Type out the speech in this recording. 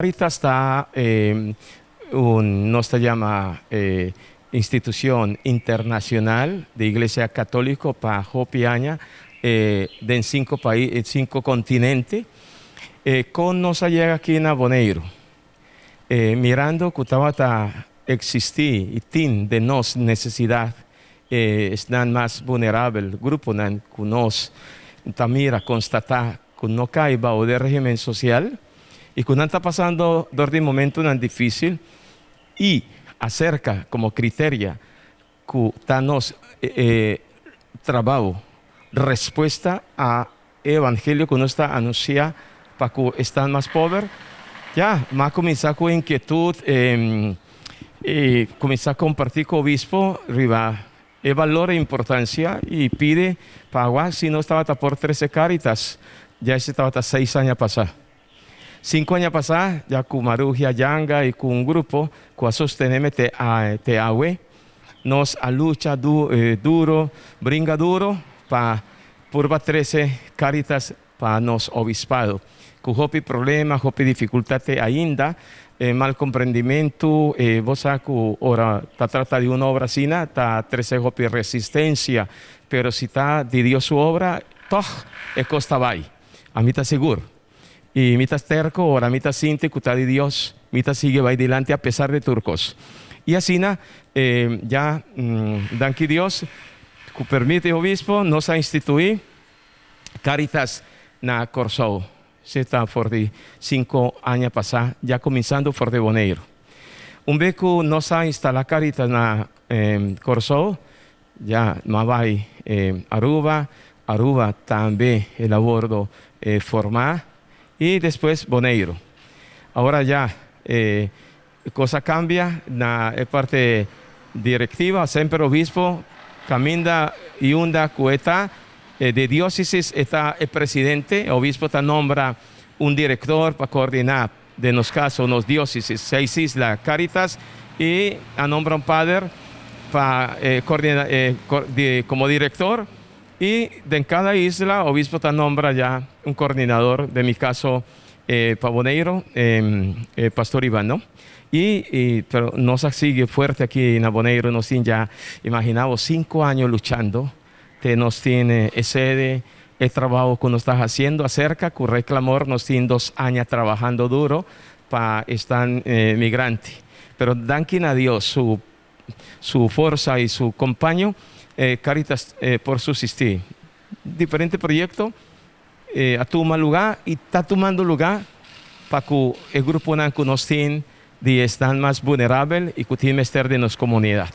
Caritas ta un, nos ta yama, institucion internacional di Iglesia Catolico pa hopi aña den cinco pais, cinco continente. Con nos a yega aki na Boneiru? Mirando cu tabata existi y tin den nos necesidad esnan mas vulnerabel, gruponan cu nos ta mira, constata cu no cay bao den regimen social y cu nan ta pasando door di momentonan dificil y acerca como criteria cu ta nos trabao respuesta a e evangelio cu nos ta anuncia pa cu esnan mas pober, ya, m'a cuminsa cu inquietud y cuminsa comparti cu obispo riba e balor e importancia y pide pa agua si nos tabata por trece Caritas, ya ese tabata 6 aña pasa. 5 aña pasa, ya cu Marugia Yanga y cu un grupo cu a sosteneme te awe, nos a lucha duro, bringa duro pa purba trece Caritas pa nos obispado. Cu hopi problema, hopi dificultad ainda, mal comprendimento, bo sa cu ora ta trata di un obra asina, ta trece hopi resistencia, pero si ta di Dios su obra, toch e cos ta bay. Ami ta sigur. Y mi ta terco, ora mi ta sinti cu ta di Dios, mi ta sigui bay dilanti a pesar di tur cos. Y asina, ya, danki Dios, cu permiti obispo, nos a institui Caritas na Corsou. Esey ta for di 5 aña pasa, ya cuminsando for di Boneiro. Un bes cu nos a instala Caritas na Corsou, ya m'a bay Aruba, Aruba tambe el a wordo forma y despues Boneiro. Awor ya cos a cambia na parti directiva, semper obispo, caminda y unda cu e ta di diocesis ta e presidente, obispo ta nombra un director pa coordina, den nos caso, nos diocesis, seis isla Caritas, y a nombra un pader pa coordina como director y den cada isla obispo ta nombra ya un coordinador, den mi caso pa Boneiro, Pastor Iván, no? Y pero nos sigui fuerte aki na Boneiro, nos tin ya, imagina bo, 5 aña luchando, te nos tin e sede, e trabou cu nos ta haciendo acerca, cu Reclamor nos tin 2 aña trahando duro pa esnan migrante. Pero danki na Dios, su forsa y su compaño, Caritas por subsisti. Diferente proyecto a tuma luga y ta tumando luga pa cu e gruponan cu nos tin di esnan mas vulnerabel y cu tin mester di nos comunidad.